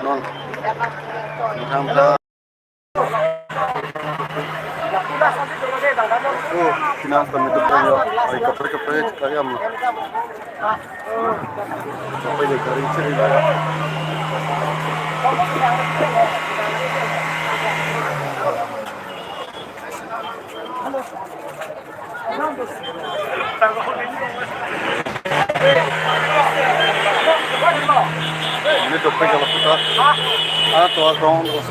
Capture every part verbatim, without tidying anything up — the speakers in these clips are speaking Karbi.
Non. Methang ta. Oh, finance committee ko yo. Ai, kaprek kaprek kayam. Kaprek kari chiri la. Ini dope kalau kita. Ah, tuh, dong, terus.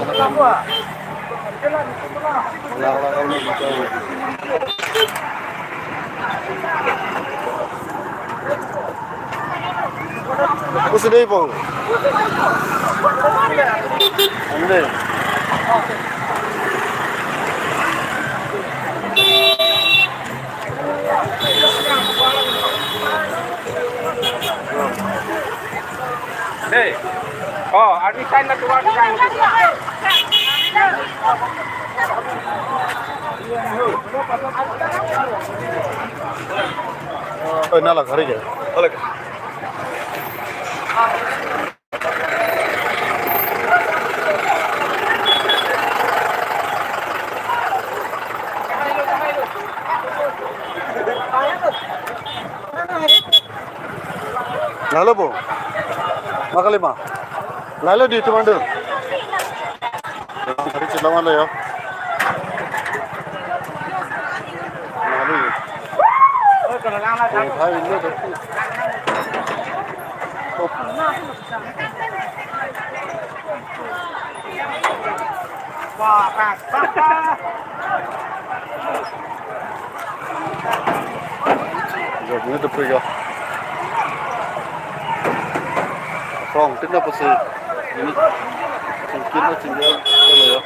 Nah, lah, kalau gitu. Pusi dei po. Ande. Hey. Oh, arni sign na tuwa sign. Oh, nala, hari ke? Oke. Lalo po. Makalima. Lalo di teman tu. Hari kita mana ya? Lalo ya. Oh, hai, ini tu. Oh. Jok ni tu pergi. Song, tinggal pasi. Ini. Singkir na singkir. Kalau ya.